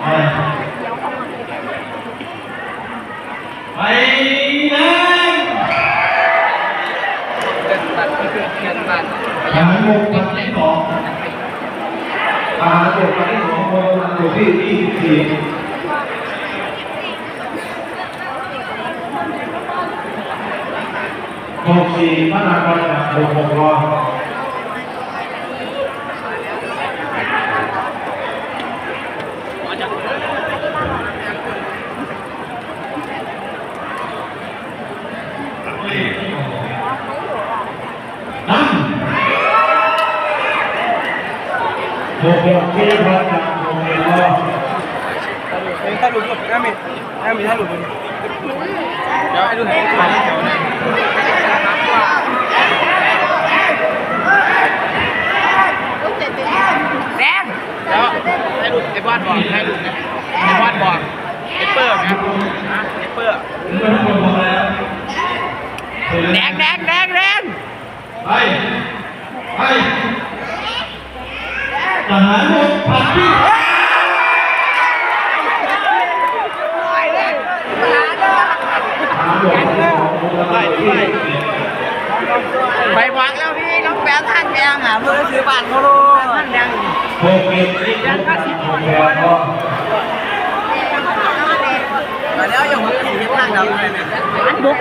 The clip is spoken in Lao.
ໄປແລ້ວ ທະຫານບົກພັນທີສອງ ທະຫານບົກພັນທີສອງ ພະລະກຳລັງໂຈທີ່ຊາວສີ່ ຫົກສີ່ ພະນະກອນຈາກ ຫົກຫົກຮ້ອຍ ນຳ ຫົກຫົກ ພິຍາພັດ ຫົກຫົກຮ້ອຍ ເອີ ຖ່າຍຮູບ ຖ່າຍຮູບ ຖ່າຍຮູບ ແດງ ແລ້ວໃຫ້ລູກໄອ້ບອດບອກ ໃຫ້ລູກໄອ້ບອດບອກ ເປເປີແມ່ນ ເປເປີ ແດງ ແດງ ແດງ ແດງ ໄປ ໄປ ທະຫານບົກພັນທີ ໄປບອກແລ້ວນີ້ ນ້ອງແປນທ່ານແດງ ອ່ະ ມືຖືບ້ານເຂົາໂລດ ທ່ານແດງ ໂອເຄ ມາແລ້ວ ຢ່າຫົວ ເຮັດທາງດຳ ອັນບົກ